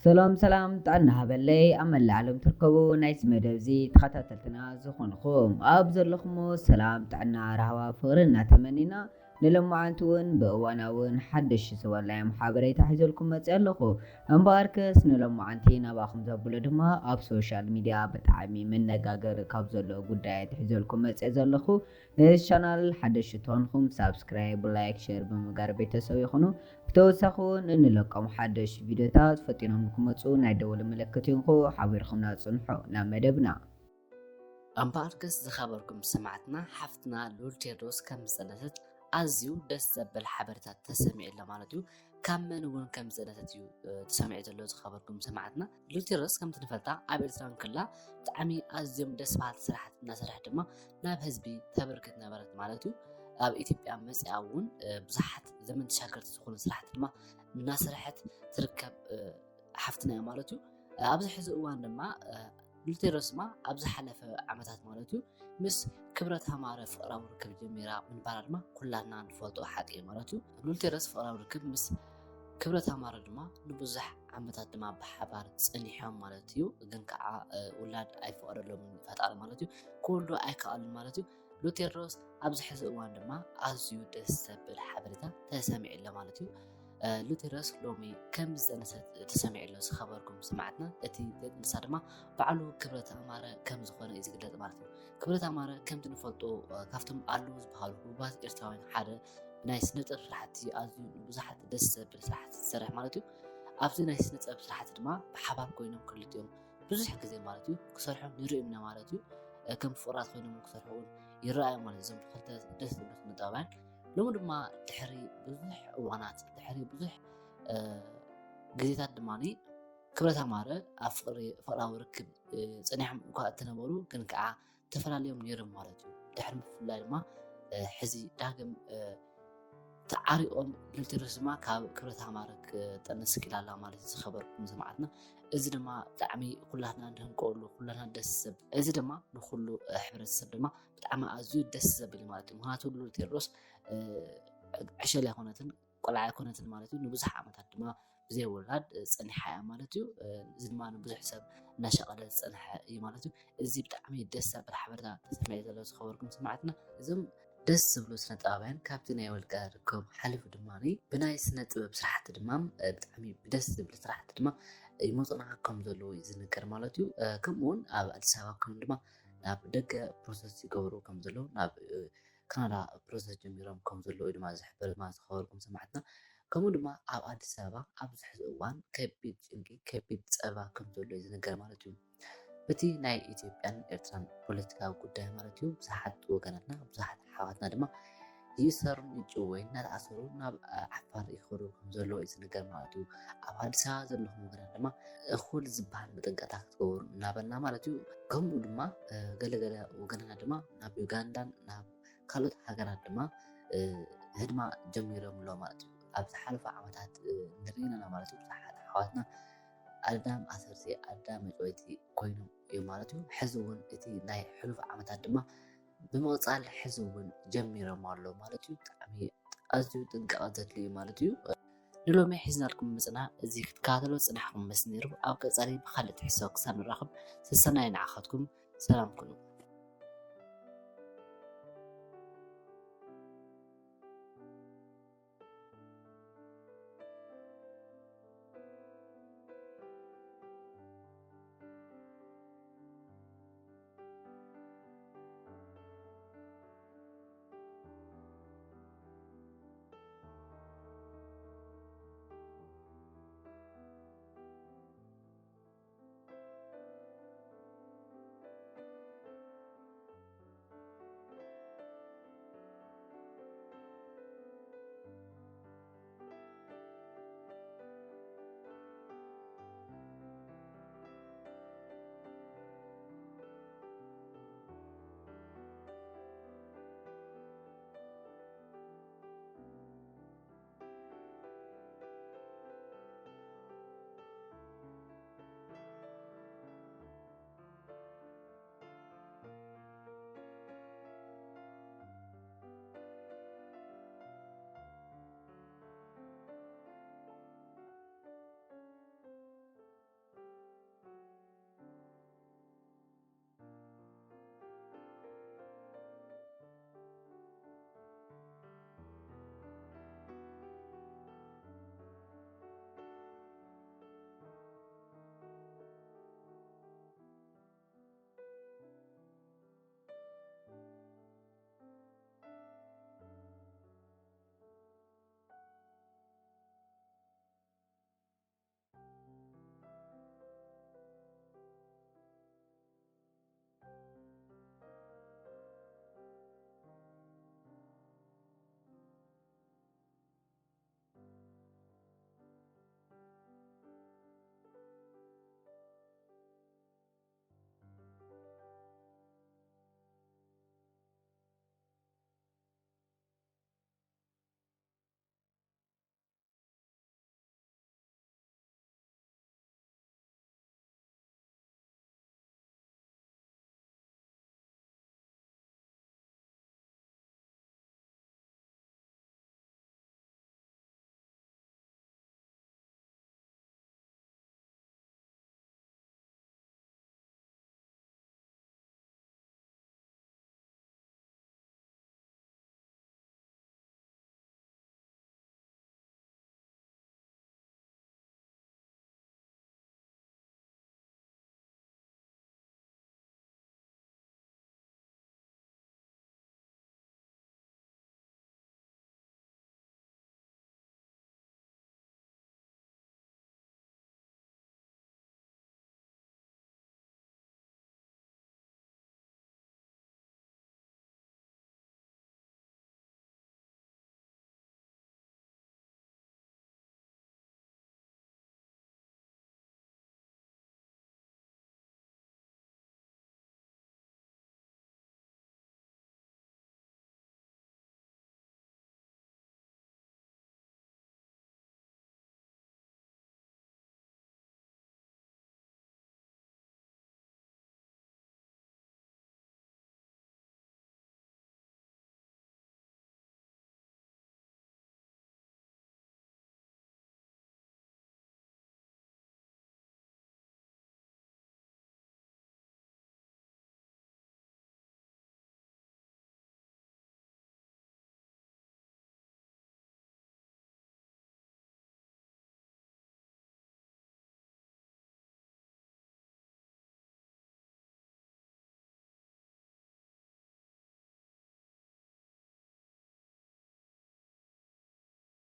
ሰላም ሰላም፣ ጥዕና ሃበለይ ኣብ መላእ ዓለም ትርከቡ ናይዚ መደብ እዚ ተኸታተልትና ዝኾንኹም ኣብ ዘለኹሞ ሰላም፣ ጥዕና፣ ራህዋ፣ ፍቕሪ እናተመኒና ንሎማዓንቲ እውን ብእዋናውን ሓደሽ ዝበልናዮም ሓበሬታ ሒዘልኩም መፅእ ኣለኹ። እምበኣርከስ ንሎማዓንቲ ናባኹም ዘብሎ ድማ ኣብ ሶሻል ሚድያ ብጣዕሚ መነጋገሪ ካብ ዘሎ ጉዳያት ሒዘልኩም መፅእ ዘለኹ። ነዚ ቻናል ሓደሽ ትኾንኹም ሳብስክራይብ፣ ላይክ፣ ሼር ብምግባር ቤተሰብ ይኹኑ። ብተወሳኺ እውን እንለቆም ሓደሽ ቪዲዮታት ፈጢኖም ክመፁ ናይ ደወል ምልክት ይንኩ። ሓቢርኹምና ፅንሑ። ናብ መደብና። ኣምባኣርከስ ዝኸበርኩም ሰማዕትና፣ ሓፍትና ሉል ቴድሮስ ከም ዝፀነሰት ኣዝዩ ደስ ዘብል ሓበሬታት ተሰሚዑ ኣሎ ማለት እዩ። ካብ መን እውን ከም ዝፀነሰት እዩ ተሰሚዑ ዘሎ። ዝኸበርኩም ሰማዕትና፣ ሉል ቴድሮስ ከምቲ ንፈልጣ ኣብ ኤርትራ እንክላ ብጣዕሚ ኣዝዮም ደስ በሃልቲ ስራሕቲ እናሰርሐት ድማ ናብ ህዝቢ ተበርክት ነበረት ማለት እዩ። ኣብ ኢትዮጵያ መፅኣ እውን ብዙሓት ዘመን ተሻገርቲ ዝኾኑ ስራሕቲ ድማ እናሰርሐት ትርከብ ሓፍትና እያ ማለት እዩ። ኣብዚ ሕዚ እዋን ድማ ሉል ቴድሮስ ድማ ኣብ ዝሓለፈ ዓመታት ማለት እዩ ምስ ክብረት ኣማረ ፍቕራዊ ርክብ ጀሚራ ምንባራ ድማ ኩላትና ንፈልጦ ሓቂ እዩ ማለት እዩ። ሉል ቴድሮስ ፍቕራዊ ርክብ ምስ ክብረት ኣማረ ድማ ንብዙሕ ዓመታት ድማ ብሓባር ፀኒሖም ማለት እዩ። ግን ከዓ ውላድ ኣይፈቐደሎምን ፈጣሪ ማለት እዩ። ክወልዱ ኣይከኣሉን ማለት እዩ። ሉል ቴድሮስ ኣብዚ ሕዚ እዋን ድማ ኣዝዩ ደስ ዘብል ሓበሬታ ተሰሚዑ ኣሎ ማለት እዩ። ሉል ቴድሮስ ሎሚ ከም ዝፀነሰት ተሰሚዑ ኣሎ። ዝኸበርኩም ሰማዕትና፣ እቲ ዘፅንሳ ድማ ባዕሉ ክብረት ኣማረ ከም ዝኾነ እዩ ዝግለፅ ማለት እዩ። ክብረት ኣማረ ከምቲ ንፈልጦ ካብቶም ኣለዉ ዝበሃሉ ህቡባት ኤርትራውያን ሓደ ናይ ስነ ጥበብ ስራሕቲ ኣዝዩ ብዙሓት ደስ ዘብል ስራሕቲ ዝሰርሕ ማለት እዩ። ኣብዚ ናይ ስነ ጥበብ ስራሕቲ ድማ ብሓባር ኮይኖም ክልቲኦም ብዙሕ ግዜ ማለት እዩ ክሰርሑ ንሪኦም ኢና ማለት እዩ። ከም ፍቕራት ኮይኖም ክሰርሑ እውን ይረኣዩ ማለት እዩ። እዞም ክልተ ደስ ዝብሉ ስነ ጥበባውያን ሎሚ ድማ ድሕሪ ብዙሕ እዋናት ድሕሪ ብዙሕ ግዜታት ድማ ክብረት ኣማረ ኣብ ፍቕሪ ፍቕራዊ ርክብ ፀኒሖም እኳ እተነበሩ ግን ከዓ ተፈላለዮም ነይሮም ማለት እዩ። ድሕሪ ምፍላይ ድማ ሕዚ ዳግም ተዓሪቆም ሉል ቴድሮስ ድማ ካብ ክብረት ኣማረ ክጠንስ ክኢላ ኣላ ማለት እዩ። ዝኸበርኩም ሰማዕትና፣ እዚ ድማ ብጣዕሚ ኩላትና ንህንቀወሉ ኩላትና ደስ ዘብል፣ እዚ ድማ ንኩሉ ሕብረተሰብ ድማ ብጣዕሚ ኣዝዩ ደስ ዘብል እዩ ማለት እዩ። ምክንያቱ ሉል ቴድሮስ ዕሸል ኣይኮነትን ቆልዓ ኣይኮነትን ማለት እዩ። ንብዙሕ ዓመታት ድማ ብዘይ ውላድ ፀኒሓ እያ ማለት እዩ። እዚ ድማ ንብዙሕ ሰብ እናሸቐለ ዝፀንሐ እዩ ማለት እዩ። እዚ ብጣዕሚ ደስ ዘብል ሓበሬታ ተሰሚዑ ዘሎ። ዝኸበርኩም ሰማዕትና፣ እዞም ደስ ዝብሉ ስነ ጥበባውያን ካብቲ ናይ ወልቀ ርክብ ሓሊፉ ድማ ብናይ ስነ ጥበብ ስራሕቲ ድማ ብጣዕሚ ብደስ ዝብል ስራሕቲ ድማ ይመፁና ከም ዘለዉ እዩ ዝንገር ማለት እዩ። ከምኡ እውን ኣብ ኣዲስ ኣበባ ከም ድማ ናብ ደገ ፕሮሰስ ይገብሩ ከም ዘለዉ ናብ ካናዳ ፕሮሰስ ጀሚሮም ከም ዘለዉ ድማ ዝሕብር ድማ። ዝኸበርኩም ሰማዕትና፣ ከምኡ ድማ ኣብ ኣዲስ ኣበባ ኣብዚ ሕዚ እዋን ከቢድ ጭንቂ ከቢድ ፀበባ ከም ዘሎ እዩ ዝንገር ማለት እዩ። በቲ ናይ ኢትዮጵያን ኤርትራን ፖለቲካዊ ጉዳይ ማለት እዩ ብዙሓት ወገናትና ብዙሓት ኣሕዋትና ድማ ይእሰሩን ይጭወይን እናተኣሰሩ ናብ ዓፋር ይኸዱ ከም ዘለዉ እዩ ዝንገር ማለት እዩ። ኣብ ኣዲስ ኣበባ ዘለኹም ወገናት ድማ እኹል ዝበሃል መጠንቀቕታ ክትገብሩ እናበልና ማለት እዩ። ከምኡ ድማ ገለገለ ወገናና ድማ ናብ ዩጋንዳን ናብ ካልኦት ሃገራት ድማ ህድማ ጀሚሮም ኣሎ ማለት እዩ። ኣብ ዝሓለፈ ዓመታት ንርኢና ማለት እዩ ብዙሓት ኣሕዋትና ኣዳም ኣሰርቲ ኣዳም መጭወይቲ ኮይኖም እዮም ማለት እዩ። ሕዚ እውን እቲ ናይ ሕሉፍ ዓመታት ድማ ብምቕፃል ሕዚ እውን ጀሚሮም ኣሎ ማለት እዩ። ብጣዕሚ ኣዝዩ ጥንቃቐ ዘድልዩ ማለት እዩ። ንሎሚ ሒዝናልኩም መፅና እዚ ክትከታተሎ ፅናሕኩም መስ ነይሩ። ኣብ ቀፃሊ ብካልእ ትሕዝቶ ክሳብ ንራኸብ ሰሰናይ ንዓኻትኩም ሰላም ኩኑ።